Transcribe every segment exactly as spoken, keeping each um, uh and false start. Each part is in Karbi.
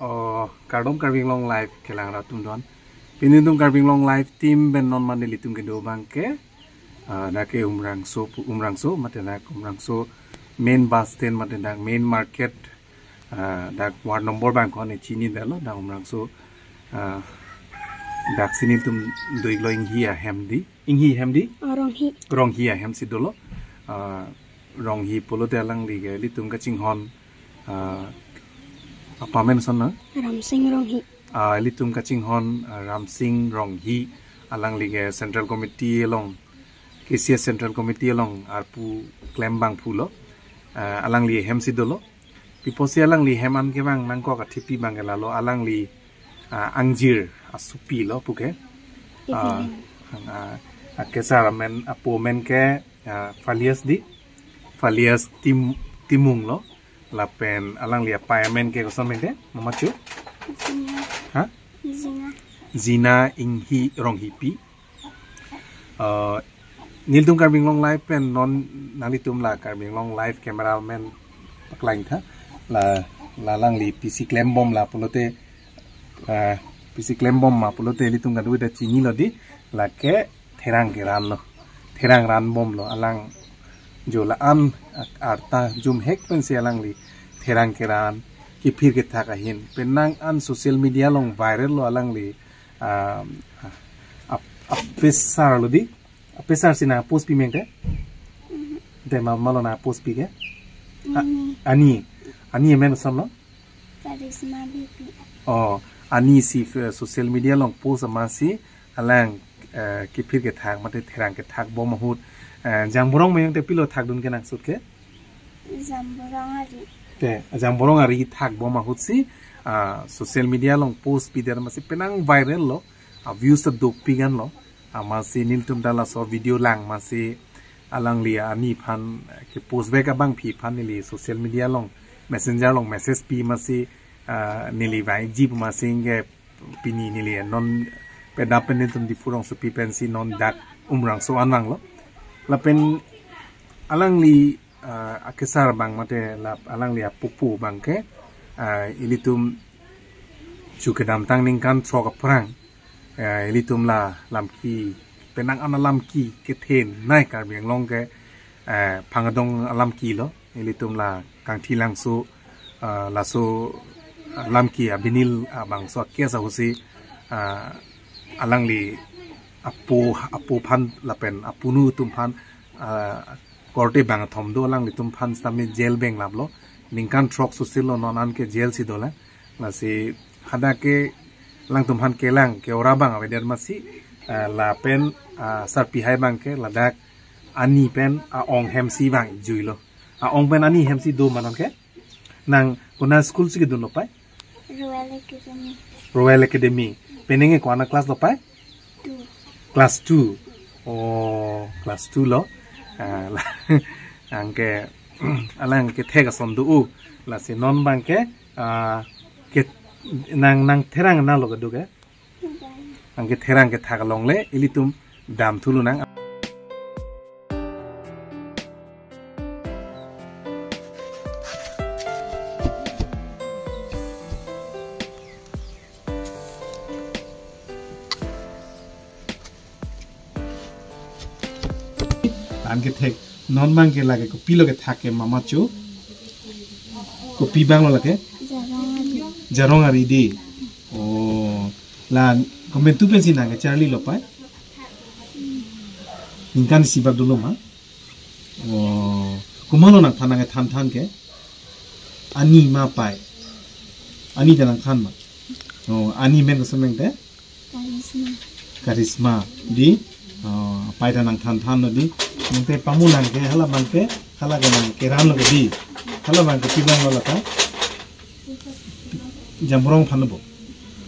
Oh, kardom Karbi Anglong Live kelang rat atum don. Pini nelitum Karbi Anglong Live team pen non mane nelitum kedo abangke, ah, dak ke Umrangso pu, Umrangso mate dak Umrangso main bus stand mate dak main market, ah, dak ward number abang ko-an ne chinidetlo dak Umrangso, ah, dak si nelitum do-iklo Inghi ahem di. Inghi ahem di? Ah, Ronghi. Ronghi ahem si dolo. Ah, Ronghi pulote alangli ke ilitum kachinghon, ah, apa amen ason na? Ramsing Ronghi. Ah, ilitum kachinghon, ah, Ramsing Ronghi, alangli ke Central Committee along, K C S Central Committee along arpu klem abangphu lo. Ah, alangli ahem si dolo. Pi apotsi alangli ahem an kevang nangkok athepi abangke lalo alangli, ah, angjir asopi lo puke. Ah, Evelyn. Ah, akesar amen, apo amen ke, ah, Falias di, Falias Tim-, Timung lo. Lapen alangli apei amen ke koson amen ke, mama chu? Zina. Ha? Zina. Zina Inghi Ronghipi. Eh, nelitum Karbi Anglong Live pen non nanglitum la Karbi Anglong Live cameraman paklang tha. La, la alangli pisi klembom la pulote, eh, pisi klembom ma pulote ilitum kadu ida chinilo di, lake therang keran lo. Therang ranbom lo alang jo la-an arta jumhek pensi alangli therang keran kiphir kethak ahin. Penang an social media along viral lo alangli, ah, ap-, apesar lo di. Apesar si nang post pi amen ke? Mhm. Te ma, malo nang post pi ke? A-, Ani. Ani. Ani amen ason lo? Karisma Bipi. Oh, Ani si, eh, social media along post amatsi alang, eh, kiphir kethak mate therang kethakbom ahut, eh, Jamborong Meyong te pilo thakdun kenangsot ke? Jamborong ari. Te, Jamborong ari thakbom ahutsi, ah, social media along post pidet amatsi penang viral lo, ah, views ta dopik an lo, ah, amatsi nelitum ta laso video lang amatsi alangli ani aphan, eh, ke post back abangpi aphan neli social media along messenger along message pi amatsi, ah, neli vangji pu amatsi ke pini neli non pedap pen nelitum Diphu rongsopi pensi non dak Umrangso an vanglo. Lapen alangli, ah, akesar abang mate la alangli apupu abangke, ah, ilitum chu kedamtang ningkan throk aphrang, ah, ilitum la lamki penang an alamki kethenei Karbi Anglong ke, eh, phangdong alamki lo. Ilitum la Kangthilangso, ah, laso, ah, lamki abinil, ah, bangso akes ahutsi, ah, alangli apo, apo aphan lapen apunu atum aphan, ah, korte bangthom do alanglitum aphan sitame jail benglaplo. Ningkan throk sosilo non an ke jail si dolang. Lasi hadak ke alangtum aphan kelang ke ora abang avedet amatsi, ah, lapen, ah, sarpi hai abangke ladak Ani pen a-ong ahem si vangjuilo. A-ong pen Ani ahem si do ma non ke? Nang konat school si kedunlo pei? Royal Academy. Royal Academy. Penang ke ko-an a-class lo pei? Two. Class two. Oh, class two lo. Ah, la, anke, alang kethek ason do-o. Lasi non abangke, ah, ke, nang, nang therang na lo kedo ke? Anke therang kethak along le ilitum damthu lonang. Anke thek non abangke lake kopilo kethak ke mama chu? Kopi abang lo lake? Jarong ari. Jarong ari di. Oh, la komantu pensi nang kecharlilo pei? Ningkan isi bak dolo ma? Oh, komatlo nangthan nang kethan than ke? Ani ma pei? Ani ta nangthan ma? Oh, Ani amen koson amen te? Karisma. Karisma. Di? Oh, pei ta nangthan thanlo di. Nang te pamu nang ke, hala abangke, hala ke nang keranlo ke di. Hala abangke pi abang lo lata? Jamborong aphan lo bo.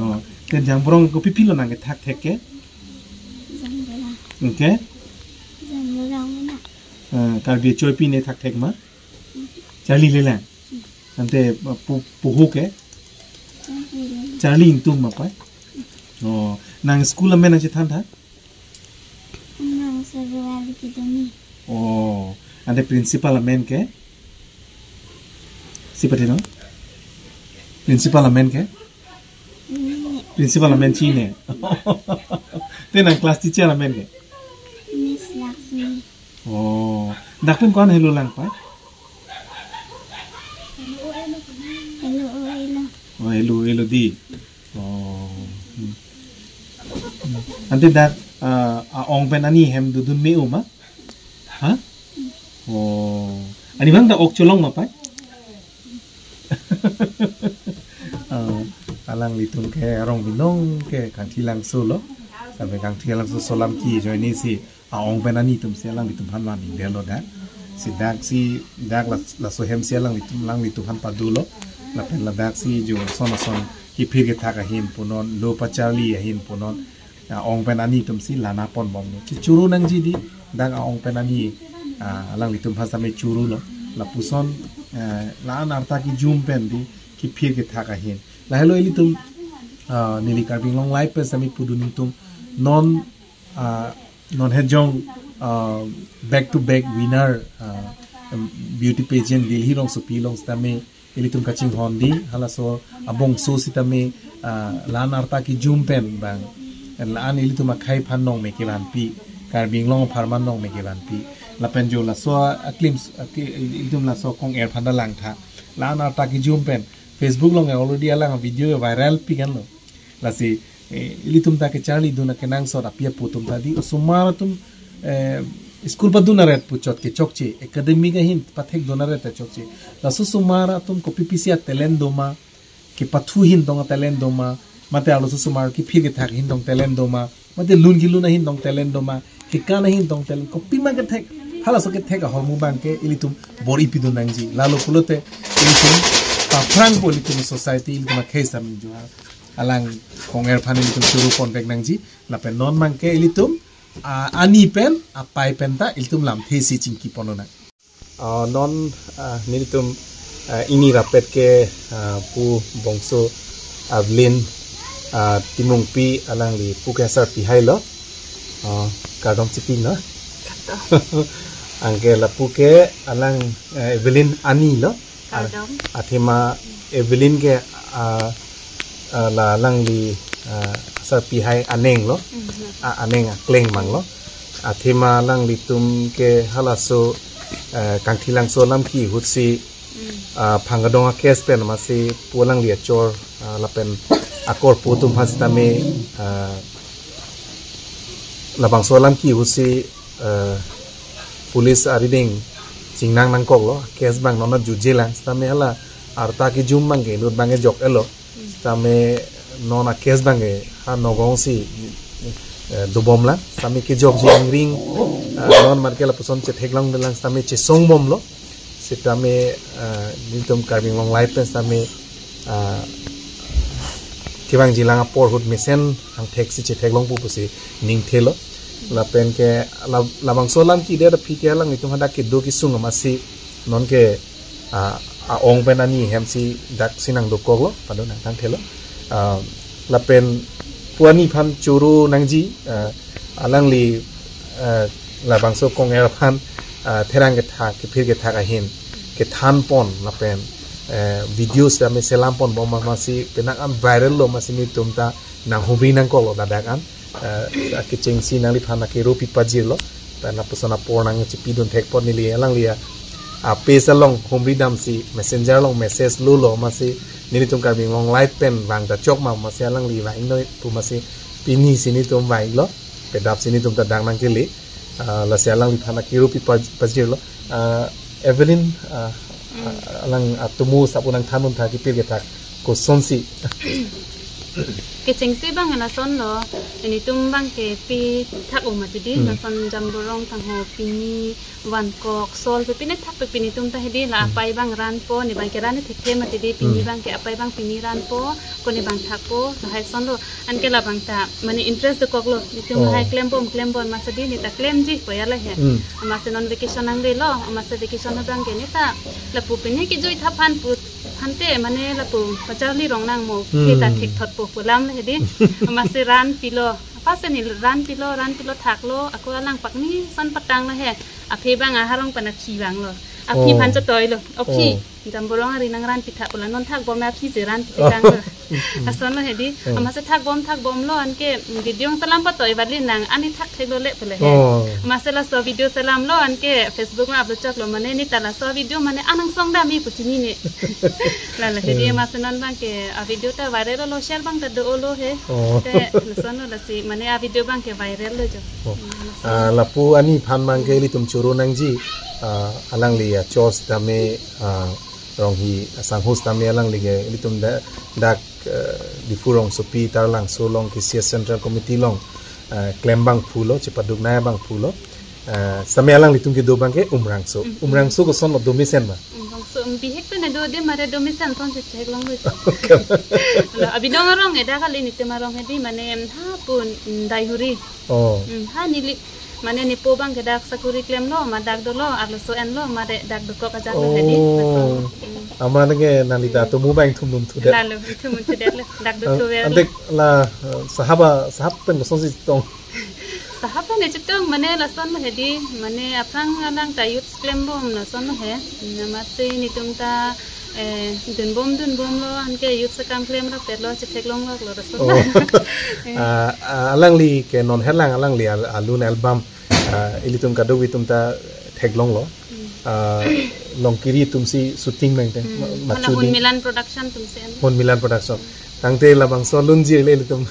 Oh, te Jamborong kopi pilo nang kethak thek ke? Jamborong. Anke? Jamborong na. Eh, Karbi achoipi ne thakthek ma? Charli lelang. Ante, uh, pu-, puhu ke? Charli ingtung ma pai? Oh, nang school amen nangchethan tha? Nang Sarual Academy. Oh, ante principal amen ke? Si pati no? Principal amen ke? Ini Principal amen chine. Te nang class teacher amen ke? Miss Lakshmi. Oh, dak pen ko-an helo lang pai? Hello, hello. Oh, helo, helo di. Oh. Hmm. Hmm. Ante dak, ah, a-ong pen ani hem dodun me-o ma? Ha? Oh. Ani bang dak ok cholong ma pai? Oh. Alanglitum ke arong binong ke Kangthilangso lo. Sampai Kangthilangso Solamki ajoine si a-ong pen ani atum si alanglitum aphan van ingdelo dak. Si dak si dak la, laso hem si alanglitum, alanglitum aphan padulo. Lapen ladak si jo ason ason kiphir kethak ahin punon, lo pacharli ahin punon, a-ong pen ani atum si lana ponbomlo. Chechuru nangji di, dak a-ong pen ani, ah, alanglitum aphan same churulo. Lapuson, eh, la-an arta kijum pen di kiphir kethak ahin. Lahelo ilitum, ah, neli Karbi Anglong Live pen same pudun atum non, ah, non hejong, ah, back to back winner, ah, em, beauty pageant Delhi rongsopi along sitame ilitum kachinghon di, halaso abongso sitame, ah, la-an arta kijum pen bang, en la-an ilitum akhei aphan nong me kevanpi, Karbi Anglong apharman nong me kevanpi. Lapen jo laso aklim, aki-, ilitum laso kong-er aphan ta langtha. La-an arta kijum pen Facebook along already alang video viral pi kan lo. Lasi, eh, ilitum ta kecharlidun akenangsot api apo atum ta di, osomar atum, eh, school padun aret puchot ke chokche, academic ahin pathekdun aret ta chokche. Laso osomar atum kopi pisi a-talent doma, kepathu ahin tong a-talent doma, mate arloso osomar kiphir kethak ahin tong talent doma, mate lun kelun ahin tong talent doma, kekan ahin tong talent, kopima kethek, halaso kethek ahormu abang ke ilitum bor-i pidun nangji. Lalo pulote ilitum paphrangpo ilitum society, ilitum akhei sitame jo. Alang kong-er aphan ilitum churu ponvek nangji. Lapen non abang ke ilitum, ah, ani pen, apai pen ta ilitum lamthe si chingki ponnang. Ah, non, ah, nelitum, ah, pini rapet ke, ah, pu bongso Evelyn, ah, Timungpi alangli pu ke asarpi hai lo. Ah, kardom chipi no. Anke lapu ke alang, eh, Evelyn ani lo. Kardom. Athema Evelyn ke, ah, ah, la alangli, ah, asarpi hai aneng lo. Mhm. Ah, aneng akleng mang lo. Athema alanglitum ke halaso, eh, Kangthilangso Solamki ahut si, Mm. ah, Phangkadong a-case pen masi pu alangli achor, ah, lapen akorpu atum aphan sitame, ah, labangso alamki ahut si, eh, police arideng chingnang nangkok lo, case abang non jutje lang, sitame hala arta kijum abang ke inut abang ke jok-et lo, sitame non a-case abang ke ha Nagaon si, eh, dobom lang, sitame kejokji angring, eh, non marke lapuson chetheklong lang, sitame chesongbom lo, sitame, eh, nelitum Karbi Anglong Live pen sitame, eh, kevangji lang apor ahut mesen angthek si chetheklongpo pusi ningthe lo. Lapen ke la, labangso alamki det aphi ke alanglitum hadak kedo kesung amatsi non ke, ah, a-ong pen ani hem si dak si nangdokok lo, pado nangtangthe lo. Ah, lapen pu ani aphan churu nangji, ah, alangli, ah, labangso kong-er aphan, ah, therang kethak, kephir kethak ahin kethan pon lapen, eh, video sitame selam ponbom amatsi penang an viral lo amatsi nelitum ta nanghumri nangkok lo ladak an. Eh, akecheng si nangliphan akero pipajir lo. Pen lapuson apor nangchipidun thek apot neli alangli a, a-page along humri damsi messenger along message lo lo amatsi nelitum Karbi Anglong Live pen vang ta chok ma amatsi alangli vang noi pu amatsi pini si nelitum vang lo. Pedap si nelitum ta dang nangkele. Ah, lasi alangliphan akero pipa-, pajir lo. Ah, Evelyn, ah, Mm. ah, alang atomo sapu nangthan un tha kiphir kethak kosonsi. Kechengsi abang lason lo, nelitum abang ke pithak-o mati di, Hmm. lason Jamborong tangho pini vankok sol pe pine thak pe pini tum ta hedi la Hmm. apai abang ranpo, ne abang ke ran thekthe mati di, pini Hmm. abang ke apai abang pini ranpo, ko ne abang thakpo, lahai son lo, anke la abang ta, mane interest dokok lo, nelitum Oh. lahai klembom, klembom, amatsi di, neta klemji, ko ya la he. Hmm. Amatsi non vacation nangle lo, amatsi vacation abang ke neta, lapu pini kejui thap aphan pu, aphan te, mane lapu pacharli rong nang mo, Hmm. neta thekthotpo pu alam le hedi, amatsi ranpilo, First ni ranpilo, ranpilo thaklo, ako alang pakni son patang lo he. Aphi abang aharong pen aphi vanglo. Aphi Oh. aphan chotoi lo. Aphi. Oh. Jamborong ari nang ranpi thak pula non thakbom aphi si ranpi Oh. tang lo. Ason lo hedi. Oh. Amatsi thakbom thakbom lo anke video selam patoi vali nang ani thakthek lo le pule he. Oh. Amatsi laso video selam lo anke Facebook ma upload chok lo mane neta laso video mane anang song dami pu chinine. La la hedi Hmm. amatsi non abang ke a video ta viral lo, share abang ta do lo he. Oh. Te lason lo lasi mane a video abang ke viral lo jo. Oh. Hmm, lason. Ah, lapu ani aphan abang ke ilitum choro nangji, ah, alangli a chos dame, ah, rong hi asang host dame alangli ke ilitum da-, dak, eh, Diphu rongsopi Taralangso along K C S Central Committee along, eh, klem abang phulo, chepaduk nai abang phulo. Eh, same alanglitum kedo abang ke Umrangso. Mm. Umrangso koson lo, domesen ma? Umrangso, um, bihek pen do de mare domesen son chetheklong lo. Okay. Lo, abidong arong eda kali nelitum arong hedi mane, em, ha pun, em, Daihuri. Oh. Em, ha neli, mane nepo abang ke dak sakuri klem lo, ma dak dolo, arloso en lo, mare dak dokok ajak lo hedi. Oh. Lason. Em. Amat ke nangli ta tumu abang thum num thudet. Lalo, thum num thudet lo, dak do An-, thuver lo. Ante la, eh, sahaba, sahab pen kosonsi tong? Sahab pen chetong mane lason lo hedi, mane aphrang alang ta youth klembom lason lo he. Amatsi nelitum ta, eh, dunbom dunbom lo, anke youth akam klem rapet lo, chetheklong lo, lo lason Oh. lo. Eh. Ah, ah, alangli ke non herlang alangli al-, alun album, ah, ilitum kadokave atum ta theklong lo. Hmm. Ah, Longkiri atumsi shooting nangte, Hmm. ma-, Hala machu Hun ding. Milan Production atumsi an. Hun Milan Production. Tangte labangso alunjir le ilitum.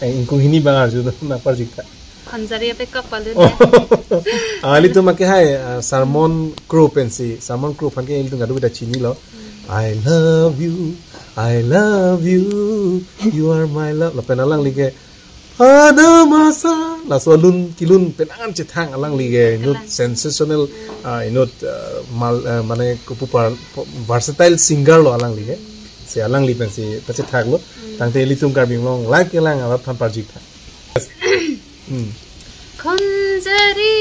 Eh, ingkung hini abang arju nangparjik tha. Hanjari ape kap palu ne. Ah, ilitum ake hai, ah, Sermon Crew pensi, Sermon Crew aphan ke ilitum kadokave ta chinilo. I love you, I love you, you are my love. Lapen alangli ke, Adam asa. Laso alun kelun penang an chethang alangli ke, inut Kalang. Sensational, ah, inut, ah, mal, ah, mane kopu par, versatile singer lo alangli ke. Si alangli pensi pachethak lo. Hmm. Tangte ilitum Karbi Anglong, like lang arat aphan parjik tha. Hmm. Hanjari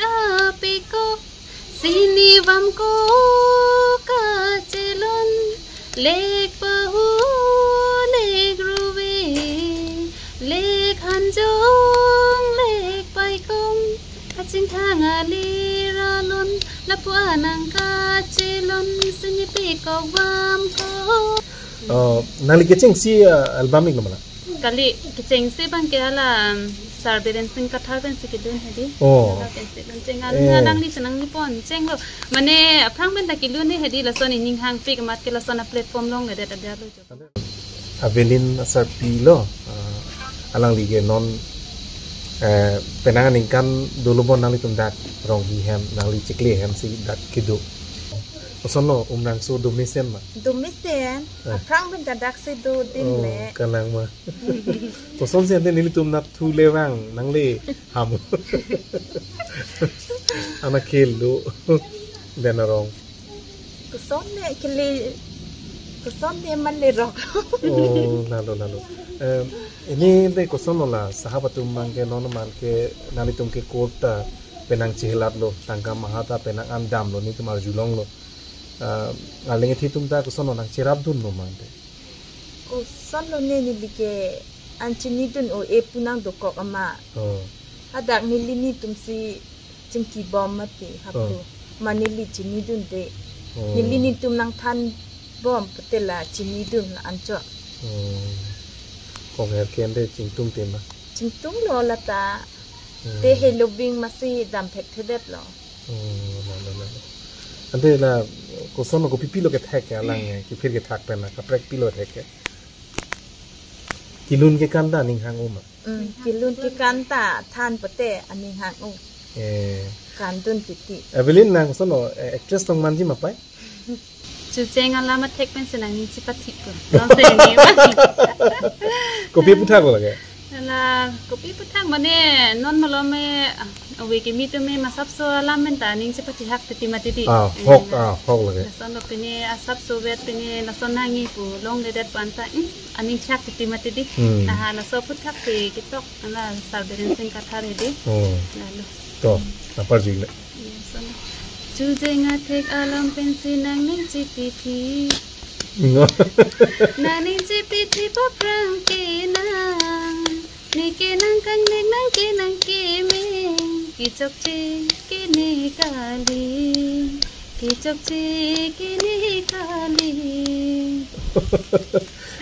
ape kap sini vam ko kachelon, lek pahu, lek ruve, lek hanjong, lek paikom, kachingthang alir alon, lapu anang kachelon, sini pe kok vam ko. Oh, nangli kechengsi, uh, album ik lo ma la? Kali kechengsi abang ke hala, um, Sir Biren Singh Kathar pensi kedun hedi. Oh. Hala pensi dun cheng Eh. Alangli chenangji pon cheng lo. Mane aphrang pen ta kelun ne hedi lason ining hangpik amat ke lason a platform along le det ada lo jo. Avelin asarpi lo, ah, alangli ke non, eh, penang aningkan dolo bon nanglitum dak Ronghi hem, nangli chikle hem si dak kedo. Koson lo Umrangso domesen ma? Domesen. Eh. Aphrang pen ta daksi do din Oh, le. Kalang ma. Kosonsi ante nelitum nat thu le vang nangle ham. Ana khel do. Den arong. Koson ne kele, koson ne man le rok. Oh, lalo, lalo. Em, ini de koson lo la, sahab atum abang ke non abang ke nanglitum ke court ta penang chehelat lo, tangka maha ta penang an damlo, netum arjulonglo. Em, arleng ethi atum ta koson lo nangcherap dunlo ma ante? Koson lo ne neli ke an chinidun o e pu nangdokok ama. Oh. Hadak neli netumsi chingkibom mati haplo. Oh. Ma neli chinidunde. Oh. Neli netum nangthanbom pute la chinidun la anchot. Oh. Kong her kende chingtung tema. Chingtung lo lata. Hmm. Te helo bing masi dam thekthedet lo. Oh, la, la, la, la. Ante la, koson lo kopi pilo kethek ke alang ke, kiphir kethak pen la, kaprek pilo thek ke. Kelun kekan ta aning hang-o ma? Mm, kelun kekan ta than pute aning hang-o. Eh. Kandun titi. Avelin nang koson lo, eh, actress tong manji ma pai? Chucheng alam athek pensi nangning chepathikpo. Nonse ni ma. Kopi aphuthak lo lake? Ala, kopi aphuthak mane non malom me, ah, ove kimi atum me masapso alam pen ta ning chepathihak titi mati di. Ah, hok, Eh, ah, hok lake. Lason lo pine asapso vet pine lason nangji pu longledet pu anta, hmm, aning chak titi mati di. Hmm. Aha, laso aphuthak si ketok, ala, Sar Biren Singh Kathar hedi. Hmm. Lalo. To, apar jile. Yes, ano. Chucheng athek alam pensi nangning chepathi. Ngo. Nangning chepathi aphrang kenang. Ne kenang kangnek nang kenang kemeng. Kechokche kene kali. Kechokche kene kali.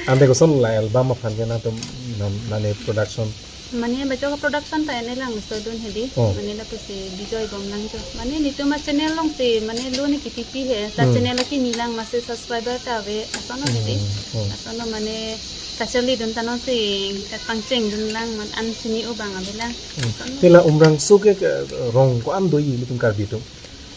Ante koson la album aphan ke nangtum nan, nane production. Mane bajok production ta ene lang so dun hedi. Oh. Mane lapusi Bijoy Bomlang jo. Mane netum a channel alongsi mane lo ne kipipi he. Ta Hmm. channel akimi lang masi subscriber ta ave. Ason lo hedi. Hmm. Hmm. Ason lo mane kacharli dun ta nonsi kapangcheng dun lang man an chini-o abang ave lang. Hmm. Ason lo. Te la Umrangso ke, ke rong ko-an do-i netum Karbi atum?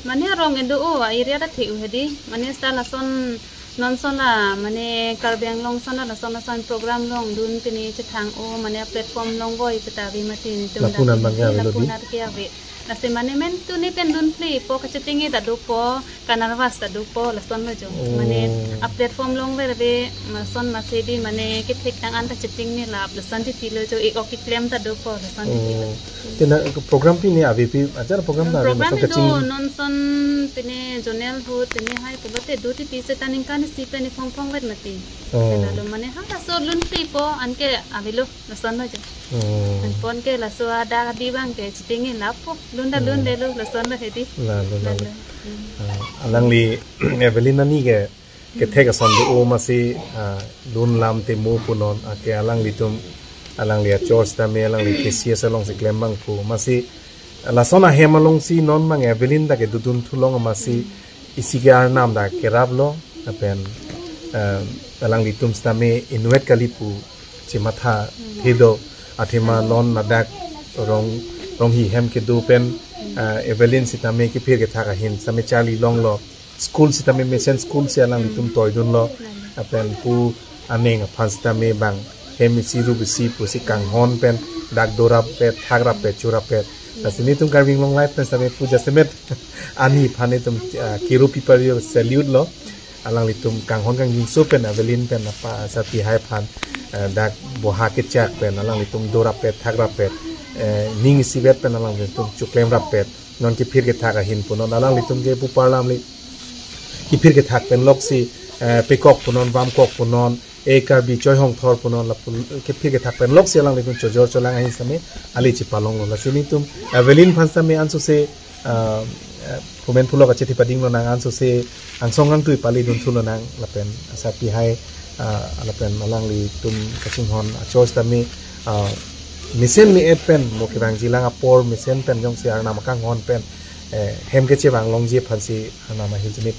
Mane rong kedo-o, a area ta thek-o hedi. Mane seta lason non ason la, mane Karbi Anglong ason la, lason lason program along dun pine chethang-o, mane platform along voi peta ave mati netum. Lapu-an abang ke ave lo di? Lapu-an ke ave. Lasi mane men tu ne pen dunphlipo, kachetengji ta dopo, ka-nervous ta dopo, lason lo jo. Oh. Mane a platform along ver ave, lason masi di mane kethek tang an ta chetengnelap, lason titi lo jo, ik ok keklem ta dopo, lason titi lo. Oh. Te nang program pine ave pi, ajat program ta ave, program masa kedo kaching. Non ason pine zonal ahut pine hai pulote do titi seta ningkan isi pen iphong phong vet mati. Oh. Te lalo mane ha laso dunphlipo anke avelo lason lo jo. Oh. Anpon ke laso adak adi abang ke chetengnelappo. Dun ta Oh. dundelo lason lo hedi. Lalo, lalo. Lalo. Hmm. Ah, alangli Evelyn ani ke kethek ason do-o masi, ah, dun lam te mo punon, ake alanglitum, alangli achor sitame, alangli K C S alongsi klem abang pu masi, lason ahem alongsi non abang Evelyn ta kedo dun thu long masi, isi ke arnam ta kerap lo, lapen, ah, alanglitum sitame inutvet kali pu chematha Hmm. thedo, athema non ladak rong, ronghi hem kedo pen, ah, Evelyn sitame kephir kethak ahin sitame charli longlo. School sitame mesen school si alanglitum toi dunlo. Lapen pu aning aphan sitame bang hem isi rup isi pusi kanghon pen dak dorap pet, thakrap pet, chorap pet. Lasi netum Karbi Anglong Live pen sitame pu jasemet ani aphan netum, ah, kiru pipar yo salute lo. Alanglitum kanghon kangjinso pen Evelyn pen apa sati hai aphan, ah, dak boha kechak pen alanglitum dorap pet, thakrap pet, eh, ning isivet pen alanglitum choklemrap pet. Non kephir kethak ahin punon alanglitum ke pu parlam le kephir kethak pen loksi, eh, pekok punon, vamkok punon, e Karbi choi hongthor punon lapu kephir kethak pen loksi alanglitum chojor cholang ahin sitame ale chepalonglo. Lasi netum Evelyn aphan sitame ansose, ah, eh, phumen phulok achethi pading lonang ansose angsong angtui pali dun thu lonang lapen asati hai, ah, lapen alanglitum kachinghon achor sitame, ah, mesen me-et pen mo kevangjilang apor mesen pen jongsi arnam akanghon pen, eh, hem kechevang longji aphansi arnam ahirjume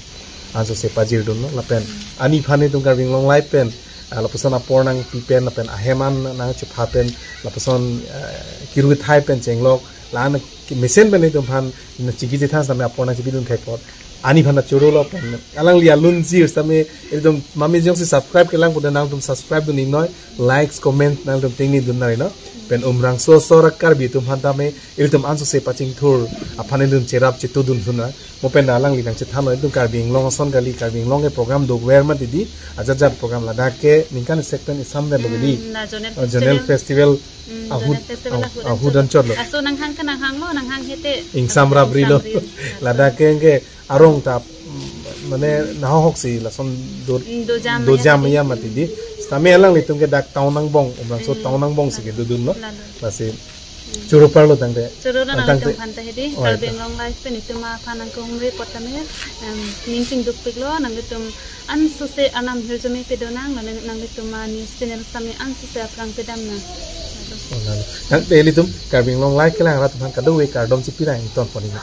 ansose pajir dunlo lapen ani aphan netum Karbi Anglong Live pen, ah, lapuson apor nangpi pen lapen ahem an nangchepha pen lapuson, eh, kiru thai pen chenglok la-an ke mesen pen netum aphan nangchingki chethan sitame apor nangchepi dun thek apot. Ani aphan ta choro lo pen alangli alun jir sitame ilitum mami jongsi subscribe kelang pulote nangtum subscribe dun ingnoi, likes, comment nangtum tengne dun nari no. Pen Umrangso asor a Karbi atum aphan tame ilitum ansose pachingthur aphan ilitum cherap chetu dun thu na. Mo pen alangli nangchethanlo ilitum Karbi Anglong ason kali, Karbi Anglong ke program dokver mati di, ajat jat program ladak ke ningkan isek pen isam pen lo di. Hmm, la zonal Oh, zonal festival. Festival Hmm, ahut, zonal festival ah, ahut ahut anchot anchot lo. Laso nanghang ke nanghanglo, nanghang hete. Ingsamrap rilo. Ingsamrap. Ladak ke ke arong ta, mm, mane nahok si lason do, Hmm, dojam dojam ya ya mati di. Sitame alanglitum ke dak town angbong, Umrangso Hmm. town angbong si kedo dunlo. Lalo. Lasi Hmm. choro parlo tangte. Choro lo Tangte. nangtum aphan ta hedi, Oh, Karbi ta. Anglong Live pen itum aphan nangkehumri apot tame, em, ning chingdukpiklo, nangtum ansose arnam ahirjume pedonang, nang, nanglitum a news channel sitame ansose aphrang pedamnang. Oh, lalo. Tangte ilitum Karbi Anglong Live kelang rat aphan kadokave kardom chepirang ton pon ini.